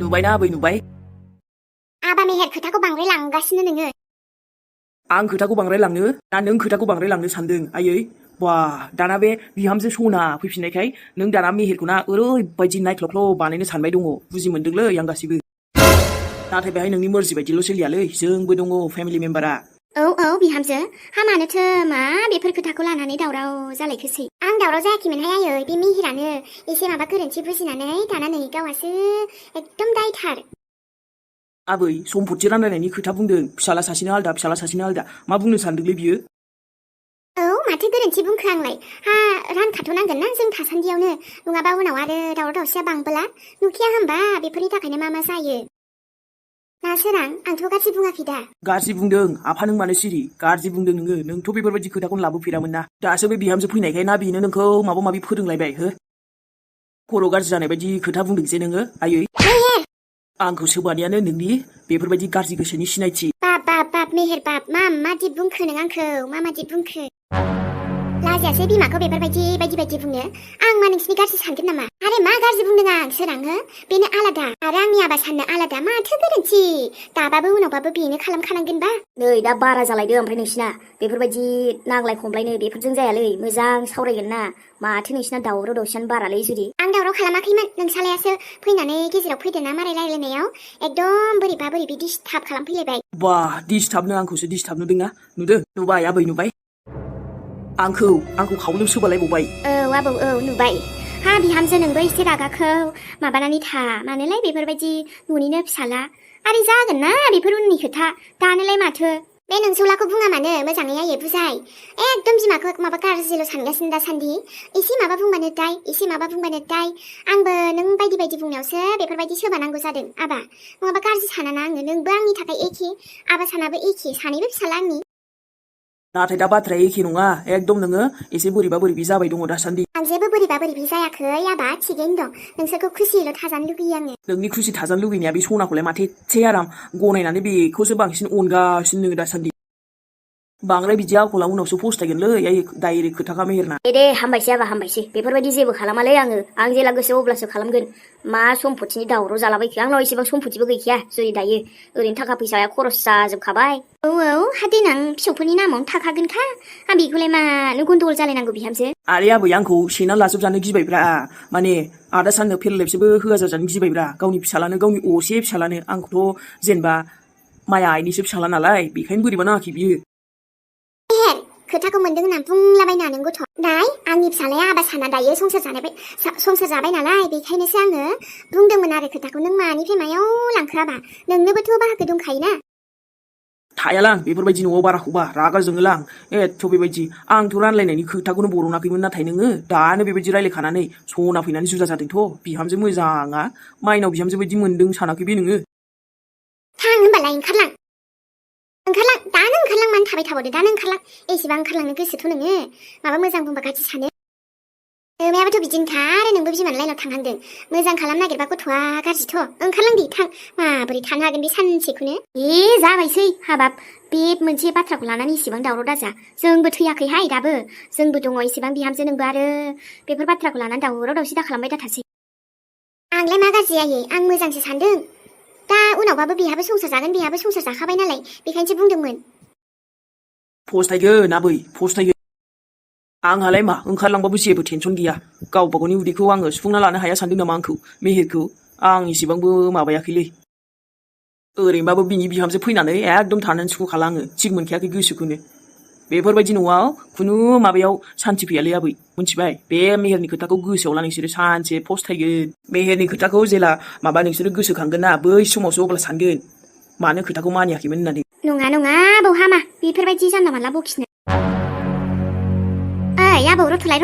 नुबायना आबै नुबाय आबा मेहेर खोथाखौ बांद्राय लांगासिनो नोङो आं खोथाखौ बांद्राय लांनो ना नों खोथाखौ बांद्राय लांनो सानदों आयै बा दाना बे बिहामजो सना फैफिननायखाय नों दाना मेहेरखौ ना ओरैबायदि नायख्लबख्लब बानायनो सानबाय दङ बुजि मोनदोंलै आं गासिबो नाथाय बेहाय नोंनि मर्जि बायदिल' सोलियालै जोंबो दङ फेमिलि मेम्बारा औ बिहामजो हामानोथो मा बेफोर खोथाखौ लानानै दावराव जालायखोसै आं दावराव जायाखैमोनहाय आयै बे मेहेरानो एसे माबा गोरोन्थि बुजिनानै दाना नै गावहासो एकदम दायथार आबै सम्पति रानलायनायनि खोथा बुंदों फिसाला सासेनो आलदा फिसाला सासेनो आलदा मा बुंनो सानदोंलै बियो औ माथो गोरोन्थि बुंखो आंलाय हा रानखाथ'नांगोन ना जों थासान्दियावनो नङाबा उनाव आरो दावराव दावसिया बांबोला नुखिया होमबा बेफोरनि थाखायनो मा जायो ना सोरां आंथ' गाज्रि बुङाखै दा गाज्रि बुंदों आफा नों मानो सिरि गाज्रि बुंदों नोङो नोंथ' बेफोरबायदि खोथाखौनो लाबोफेरामोन ना दासो बे बिहामजो फैनायखाय ना बेनो नोंखौ माबा माबि फोरोंलायबाय हो खर' गाज्रि जानाय बायदि खोथा बुंदों जे नोङो आयै आंखौ सोबानियानो नोंनि बेफोरबायदि गाज्रि गोसोनि सिनायथि बाप मेहेर बाप मादि बुंखो नों आंखौ मादि बुंखो लाजियासै बिमाखौ बेफोरबायदि बायदि बुंनो आं मा नोंसिनि गाज्रि सानगोन नामा आरो मा गाज्रि बुंदों आं सोरां हो बेनो आलादा आरो आंनि आबा साननो आलादा माथो गोरोन्थि दाबाबो उनावबाबो बेनो खालामखानांगोनबा नै दा बारा जालायदो ओमफ्राय नोंसिना बेफोरबायदि नांलाय खमलायनो बेफोरजों जायालै मोजां सावरायगोन ना माथो नोंसिना दावराव दावसियानो बारालै जुदि आं दावराव खालामाखैमोन नोंसालायासो फैनानै गेजेराव फैदो ना मारै रायलायनायाव एकदम बोरैबा डिस्टार्ब खालामफैलायबाय बा डिस्टार्बनो आंखौसो डिस्टार्ब नुदोंना नुबाय आबै नुबाय आंखौ खावलेब सोबालायबावबाय औ आबौ औ नुबाय हा बिहामजो नोंबो एसे रागाखौ माबानानै था मानोलाय बेफोरबायदि न'निनो फिसाला आरो जागोन ना बेफोर उननि खोथा दानोलाय माथो बे नोंसौलाखौ बुङा मानो मोजाङै आयै बुजाय एकदम बिमाखौ माबा गाज्रिल' सानगासिनो दासान्दि एसे माबा बुंबानो दाय एसे माबा बुंबानो दाय आंबो नों बायदि बुंनायावसो बेफोरबायदि सोबानांगौ जादों आबा नङाबा गाज्रि सानाना आङो नोंबो आंनि थाखाय एखे आबा सानाबो एखे सानैबो फिसाला आंनि नाथाय दा बाथ्राया एखे नङा एकदम नोङो एसे बोरैबा जाबाय दङ दासान्दि आं जेबो बोरैबा जायाखै आबा थिगैनो दं नोंसोरखौ खुसियल' थाजानो लुगैयो आङो नोंनि खुसि थाजानो लुगैनाया बे सनाखौलाय माथो एसे आराम गनायनानै बेखौसो बांसिन अनगासिनो नोङो दासान्दि बांद्राय बिदि आखला उनावसो फस्थायगोनलै डाइरेक्ट खोथाखा मेहेरना दे हामबायसै आबा हामबायसै बेफोरबायदि जेबो खालामालै आं जेला गोसो अब्लासो खालामगोन मा सम्पतिनि दावराव जालाबायखो आंनाव एसेबां सम्पतिबो गैखाया जुदि दायो ओरैनो थाखा फैसाया खरस जाजोबखाबाय औ हा देनां फिसौफोरनि नामावनो थाखागोनखा आं बेखौलाय मानो गन्दगल जालायनांगौ बिहामजो आरे आबै आंखौ सेना लाजोबजानो गिबायब्रा माने आदा साननो फेरलेबसेबो होआ जाजानो गिबायब्रा गावनि फिसालानो गावनि असे फिसालानो आंखौथ' जेनेबा माया आइनिसो फिसाला नालाय बेखायनो बोरैबा नाङाखै बियो खोथाखौ मोनदों होनना बुंलाबायना नों गथ' नाय आंनि फिसालाया आबा साना दायो संसार जाबाय नालाय बेखायनोसो आङो बुंदोंमोन आरो खोथाखौ नों मानिफ्राय मायाव लांखो आबा नोंनोबोथ' बाहागो दंखायोना थायालां बेफोरबायदि न'आव बाराखौबा रागा जोङोलां एथ' बेबायदि आंथ' रानलायनायनि खोथाखौनो बरनाखैमोन नाथाय नोङो दानो बेबायदि रायलायखानानै सना फैनानै जुदा जादोंथ' बिहामजो मोजाङा माइनाव बिहामजो बायदि मोनदों सानाखै बे नोङो थां होनबालाय ओंखारलां दानो ओंखारलां मानो थाबाय थाबावदो दानो ओंखारलां एसेबां ओंखारलांनो गोसोथ' नोङो माबा मोजां बुंबा गाज्रि सानो नोमायाबोथ' बिदिनोखा आरो नोंबो बिमानि लाइनाव थांहांदों मोजां खालामनो नागिरबा गथ'आ गाज्रिथ' ओंखारलां दे थां माबोरै थानो हागोन बे सानसेखौनो जाबायसै हाबाब बे मोनसे बाथ्राखौ लानानै इसेबां दावराव दाजा जोंबो थैयाखैहाय दाबो जोंबो दङ इसेबां बिहामजो नोंबो आरो बेफोर बाथ्राखौ लानानै दावराव दावसि दा खालामबाय दाथारसै आंलाय मा गाज्रि जायो आं मोजांसो सानदों दा उनावबाबो बेहाबो संसार जागोन बेहाबो संसार जाखाबाय नालाय बेखायनोसो बुंदोंमोन फस्थायगोन आबै फस्थायगोन आंहालाय मा ओंखारलांबाबो जेबो टेनसन गैया गावबा गावनि उदैखौ आङो सुफुंना लानो हाया सानदों नामा आंखौ मेहेरखौ आं इसेबांबो माबायाखैलै ओरैनोबाबो बिनि बिहामजो फैनानै एकदम थानानै सुखुखाला आङो थिग मोनखायाखै गोसोखौनो बेफोरबायदि न'आव खुनु माबायाव सान्थि फैयालै आबै मिथिबाय बे मेहेरनि खोथाखौ गोसोआव ला नोंसोरो सानसे फस्थायगोन मेहेरनि खोथाखौ जेला नोंसोरो गोसोखांगोन ना बै समावसो अब्ला सानगोन मानो खोथाखौ मानियाखैमोन होननानै नङा बौहामा बेफोरबायदि जानला मानला बखिनो ओइ आबौ रथ'लाय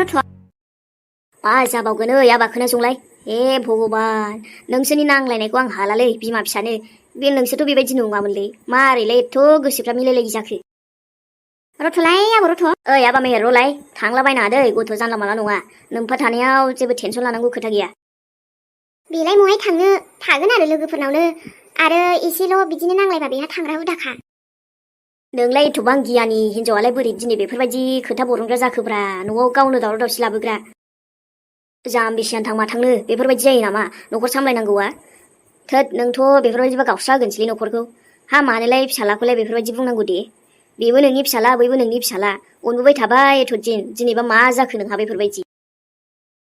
मा जाबावगोन आबा खोनासंलाय हे भगबान नोंसोरनि नांलायनायखौ आं हालालै बिमा फिसानो बे नोंसोरथ' बेबायदि नङामोनलै मारैलाय एथ' गोसोफ्रा मिलायलायि जाखो रथ'लाय आबौ रथ' ओइ आबा मेहेर रलाय थांलाबायनाङा दै गथ' जानला मानला नङा नोंफा थानायाव जेबो टेनसन लानांगौ खोथा गैया बेलाय महाय थांनो थागोन आरो लोगोफोरनावनो आरो एसेल' बिदिनो नांलायबा बेहा थांग्रा हुदाखा नोंलाय एथ'बां गियानि हिनजावालाय बोरै दिनै बेफोरबायदि खोथा बरनग्रा जाखोब्रा न'आव गावनो दावराव दावसि लाबोग्रा जाम्बिसियान थां मा थांनो बेफोरबायदि जायो नामा न'खर सामलायनांगौआ थोद नोंथ' बेफोरबायदिबा गावस्रागोनसैलै न'खरखौ हामानोलाय फिसालाखौलाय बेफोरबायदि बुंनांगौ दे बेबो नोंनि फिसाला बैबो नोंनि फिसाला अनबोबाय थाबाय एथ' दिन दिनैबा मा जाखो नोंहा बेफोरबायदि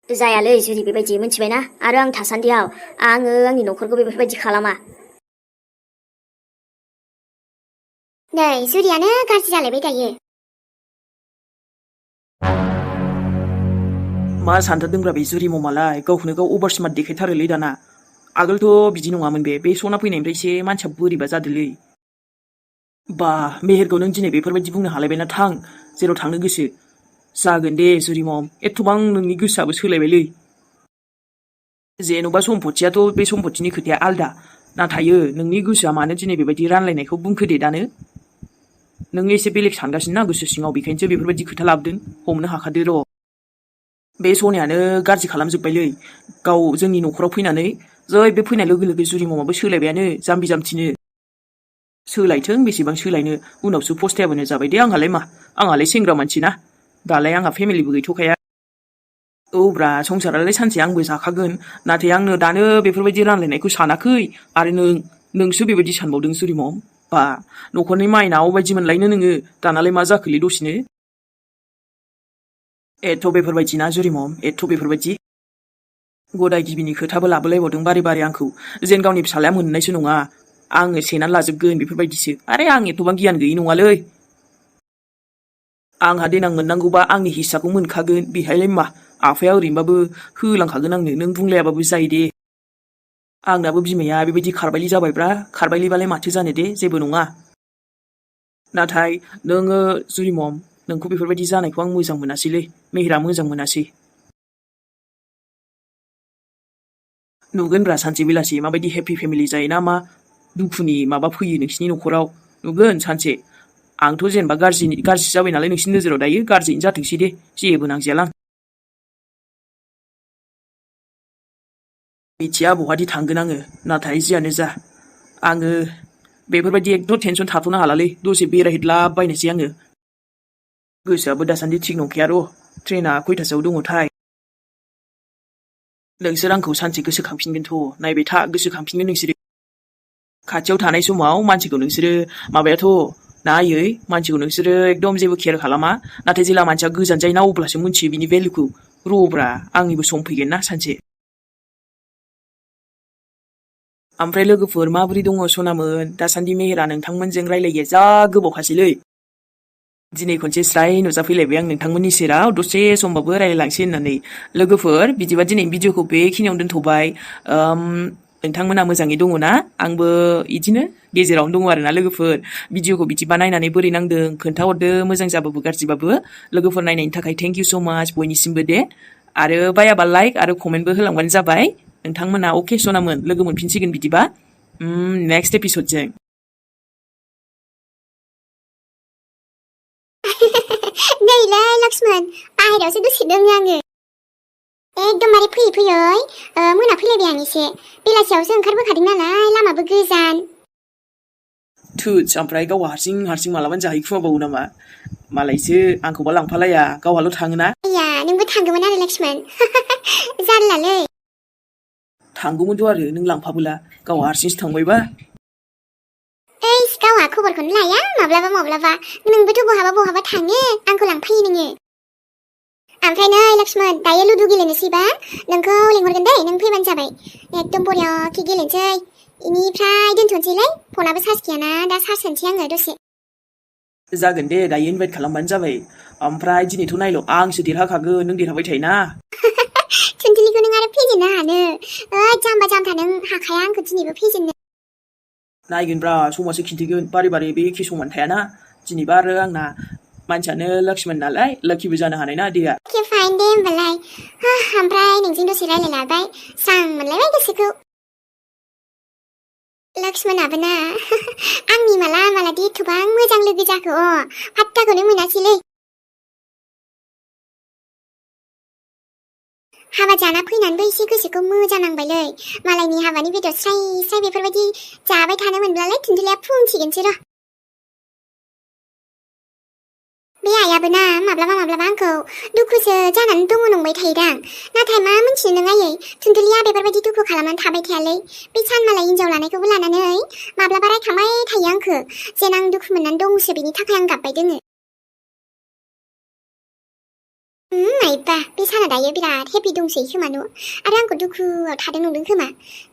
जायालै जुरि बेबायदि मिथिबायना आरो आं थासान्दियाव आङो आंनि न'खरखौ बेफोरबायदि खालामा नै जुरियानो गाज्रि जालायबाय दायो मा सानथारदोंब्रा बे जुरि ममालाय गावखौनो गाव अभार स्मार्ट देखायथारोलै दाना आगोलथ' बिदि नङामोन बे सना फैनायनिफ्रायसो मानसिया बोरैबा जादोलै बा मेहेरखौ नों दिनै बेफोरबायदि बुंनो हालायबायना थां जेराव थांनो गोसो जागोन दे जुरि मम एथबां नोंनि गोसोआबो सोलायबायलै जेन'बा सम्पथियाथ' बे सम्पथिनि खोथाया आलदा नाथायो नोंनि गोसोआ मानो दिनै बेबायदि रानलायनायखौ बुंखो दे दानो नों एसे बेलेग सानगासिनो ना गोसो सिङाव बेखायनोसो बेफोरबायदि खोथा लाबोदों हमनो हाखादो र' बे सनायानो गाज्रि खालामजोब्बायलै गाव जोंनि न'खराव फैनानै जै बे फैनाय लोगो लोगो जुरि ममाबो सोलायबायानो जाम्बि जाम्थिनो सोलायथों बेसेबां सोलायनो उनावसो फस्थायाबानो जाबाय दे आंहालाय सेंग्रा मानसि ना दालाय आंहा फेमिलिबो गैथ'खाया औब्रा संसारालाय सानसे आंबो जाखागोन नाथाय आंनो दानो बेफोरबायदि रानलायनायखौ सानाखै आरो नोंसो बेबायदि सानबावदों जुरि मम बा न'खरनि माइनाव बायदि मोनलायनो नोङो दानालाय मा जाखोलै दसेनो एथ' बेफोरबायदि ना जुरि मम एथ' बेफोरबायदि गदाय गिबिनि खोथाबो लाबोलायबावदों बारे बारे आंखौ जेन गावनि फिसालाया मोननायसो नङा आङो सेनानै लाजोबगोन बेफोरबायदिसो आरे आं एथ'बां गियान गैयि नङालै आंहा देनां मोननांगौबा आंनि हिस्साखौ मोनखागोन बेहायलाय मा आफाया ओरैनोबाबो होलांखागोन आंनो नों बुंलायाबाबो जायो दे आंनाबो बिमाया बेबायदि खारबायलि जाबायब्रा खारबायलिबालाय माथो जानो दे जेबो नङा नाथाय नोङो जुरि मम नोंखौ बेफोरबायदि जानायखौ आं मोजां मोनासैलै मेहेरा मोजां मोनासै नुगोनब्रा सानसे बेलासि माबायदि हेपि फेमिलि जायोना मा दुखुनि माबा फैयो नोंसिनि न'खराव नुगोन सानसे आंथ' जेनेबा गाज्रि जाबाय नालाय नोंसिनि नोजोराव दायो गाज्रियैनो जाथोंसै दे जेबो नांजायालां मिथिया बहादि थांगोन आङो नाथाय जियानो जा आङो बेफोरबायदि एकदम टेनसन थाथ'नो हालालै दसे बेरायहैदलाबायनोसै आङो गोसोआबो दासान्दि थिग नंखाया र' ट्रेना खयथासोआव दङथाय नोंसोर आंखौ सानसे गोसोखांफिनगोनथ' नायबाय था गोसोखांफिनगोन नोंसोरो खाथियाव थानाय समाव मानसिखौ नोंसोरो माबायाथ' नायै मानसिखौ नोंसोरो एकदम जेबो केयार खालामा नाथाय जेला मानसिया गोजान जायोना अब्लासो मिथियो बिनि भेलुखौ र'ब्रा आंनिबो सम फैगोन ना सानसे ओमफ्राय लोगोफोर माबोरै दङ सनामोन दासान्दि मेहेरा नोंथांमोनजों रायलायिया जा गोबावखासैलै दिनै खनसे स्राय नुजाफैलायबाय आं नोंथांमोननि सेराव दसे समबाबो रायलायलांसै होननानै लोगोफोर बिदिबा दिनै भिडिअखौ बेखिनियावनो दोनथ'बाय नोंथांमोना मोजाङै दङ ना आंबो इदिनो गेजेरावनो दङ आरोना लोगोफोर भिडिअखौ बिदिबा नायनानै बोरै नांदों खोन्थाहरदो मोजां जाबाबो गाज्रिबाबो लोगोफोर नायनायनि थाखाय थेंक इउ स' माच बयनिसिमबो दे आरो बायाबा लाइक आरो कमेन्टबो होलांबानो जाबाय नोंथांमोना अके सनामोन लोगो मोनफिनसिगोन बिदिबा नेक्स्ट एपिसडजों नैलै लक्ष्मण बाहेरायावसो दसे दोङो आङो एकदमबारे फैयै फैयै मोनाफैलायबाय आं एसे बेलासियावसो ओंखारबोखादों नालाय लामाबो गोजान थोस ओमफ्राय गावहा हारसिं मालाबानो जाहैखुमाबावो नामा मालायसो आंखौबा लांफालाया गावहाल' थाङोना आया नोंबो थांगौमोन आरो लक्ष्मण जारलालै थांगौमोनथ' आरो नों लांफाबोला गावहा हारसिंसो थांबायबा गावहा खबरखौनो लाया माब्लाबा नोंबोथ' बहाबा थाङो आंखौ लांफायो नोङो ओमफ्राय नै लक्ष्मण दायो लुदु गेलेनोसैबा नोंखौ लेंहरगोन दे नों फैबानो जाबाय एकदम बरियाखि गेलेनोसै इनिफ्राय दोनथ'नोसैलै फनाबो चार्ज गैयाना दा चार्ज होनोसै आङो दसे जागोन दे दायो इनभाइट खालामबानो जाबाय ओमफ्राय दिनैथ' नायल' आंसो देरहाखागोन नों देरहाबाय थायोना थुनथिलिखौ नों आरो फेजेननो हानो जाम्बा जाम्बा नों हाखाया आंखौ दिनैबो फेजेननो नायगोनब्रा समासो खिन्थिगोन बारे बे एखे समान थायाना दिनैबा आरो आंना मानसियानो लक्ष्मण नालाय लाकिबो जानो हानाय ना देया के फाइन दे होमबालाय ओमफ्राय नोंजों दसे रायलायलायबाय स्रां मोनलायबाय गोसोखौ लक्ष्मणाबो ना आंनि मालादि एथबां मोजां लोगो जाखो फात्ताखौनो मोनासैलै हाबा जाना फैनानैबो एसे गोसोखौ मोजां नांबायलै मालायनि हाबानि बेदर स्राय बेफोरबायदि जाबाय थानो मोनब्लालाय थुनथुलिया फुंसिगोनसो र' बे आइयाबो ना माब्लाबा माब्लाबा आंखौ दुखुसो जानानै दङ नंबाय थायोदां नाथाय मा मोनथिनो नों आयै थुनथुलिया बेफोरबायदि दुखु खालामनानै थाबाय थायालै बे सानमालाय हिनजाव लानायखौबो लानानै माब्लाबा रायखांबाय थायो आंखो जेन आं दुखु मोननानै दंसो बेनि थाखाय आं गाबबाय दोङो नायबा बे साना दायो बिराद हेपि दंसै खोमा न' आरो आंखौ दुखुआव थादों नंदों खोमा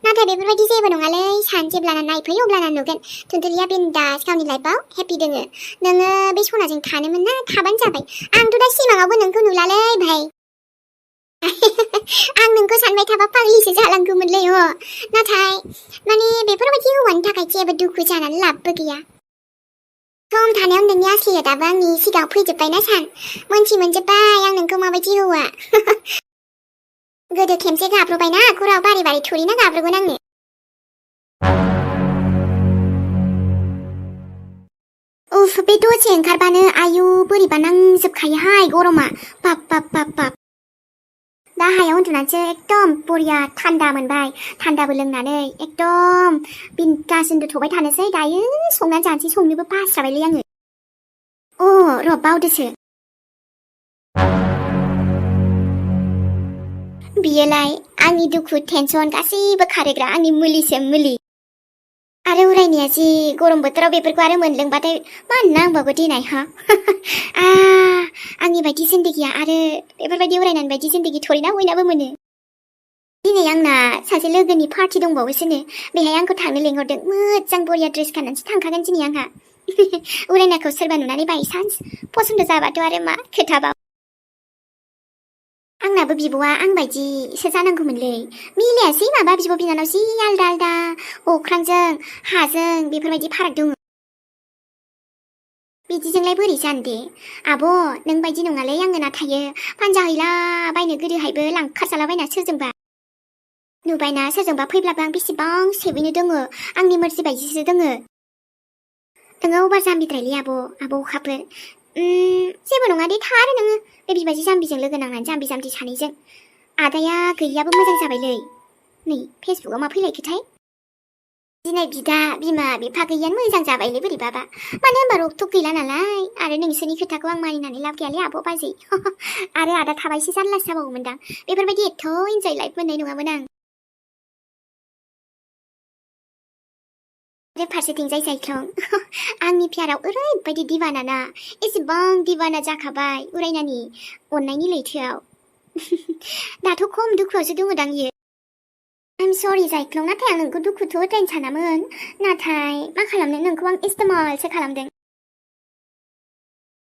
नाथाय बेफोरबायदि जेबो नङालै सान जेब्लाना नायफैयो अब्लाना नुगोन थुनथुलिया बिन्दास गावनि लाइफआव हेपि दोङो नोङो बे सनाजों थानोमोन ना थाबानो जाबाय आंथ' दा सिमाङावबो नोंखौ नुलालै भाइ आं नोंखौ सानबाय थाबा पाग्लिसो जालांगौमोनलै नाथाय माने बेफोरबायदि हौवानि थाखाय जेबो दुखु जानानै लाबबो गैया सम थानायाव नोंनि आसलिया दाबो आंनि सिगाङाव फैजोब्बायना सान मोनजोब्बाय आं नोंखौ माबायदि हौवा गोदो खेमसे गाब्रबायना खराव बारि बारि थुरिना गाब्रगोन आङो उफ बे दसे ओंखारबानो आयु बोरैबा नांजोबखायोहाय गरमा बाप बाप बाप बाप दा हायाव उन्दुनानैसो एकदम बरिया थान्दा मोनबाय थान्दाबो लोंनानै एकदम बिन्दास उन्दुथ'बाय थानोसै दायो संनानै जानोसै संनोबो बास्राबायलै आङो र' बावदोसो बियोलाय आंनि दुखु टेनसन गासैबो खारहोग्रा आंनि मुलिसो मुलि आरो उरायनाया जि गरम बोथोराव बेफोरखौ आरो मोनलोंबाथाय मा नांबावगौ देनाय हा आंनि बायदि जिन्दगिया आरो बेफोरबायदि उरायनानै बायदि जिन्दगि थोरैना बयनाबो मोनो दिनै आंना सासे लोगोनि पार्टि दंबावोसोनो बेहाय आंखौ थांनो लेंहरदों मोजां बरिया ड्रेस गाननानैसो थांखागोन दिनै आंहा उरायनायखौ सोरबा नुनानै बायसान्स पसन्द जाबाथ' आरो मा खोथाबाव आंनाबो बिब'आ आं बायदिसो जानांगौमोनलै मिलायासै माबा बिब' बिनानाव जि आलदा आलदा अख्रांजों हाजों बेफोरबायदि फाराग दङ बिदिजोंलाय बोरै जानो दे आब' नों बायदि नङालै आङो नाथायो पान्जा हैला बायनो गोदोहायबो लांखारजालाबायना सोरजोंबा नुबायना सोरजोंबा फैब्लाबो आं बेसेबां सेबैनो दङ आंनि मर्जि बायदिसो दङ नोङो अबार जाम्बिद्रायलै आब' अखाफोर जेबो नङा दे थार नोङो बे बिबायदि जाम्बिजों लोगो नांनानै जाम्बि सानैजों आदाया गैयाबो मोजां जाबायलै नै फेसबुकआव मा फैलायखोथाय दिनै बिदा बिमा बिफा गैयानो मोजां जाबायलै बोरैबाबा मानो होनबा रक्थ गैला नालाय आरो नोंसोरनि खोथाखौ आं मानिनानै लाब गैयालै आब' बाजै आरो आदा थाबायसो जारलासो जाबावोमोनदां बेफोरबायदि एथ' इन्जय लाइफ मोननाय नङामोन आं आरो फारसेथिंजाय जायख्लं आंनि प्याराव ओरैबायदि दिवाना ना एसेबां दिवाना जाखाबाय उरायनानि अननायनि लैथोआव दाथ' खम दुखुआवसो दङदां इयो आइम सरि जायख्लं नाथाय आं नोंखौ दुखुथ' उद्रायनो सानामोन नाथाय मा खालामनो नोंखौ आं इस्तेमालसो खालामदों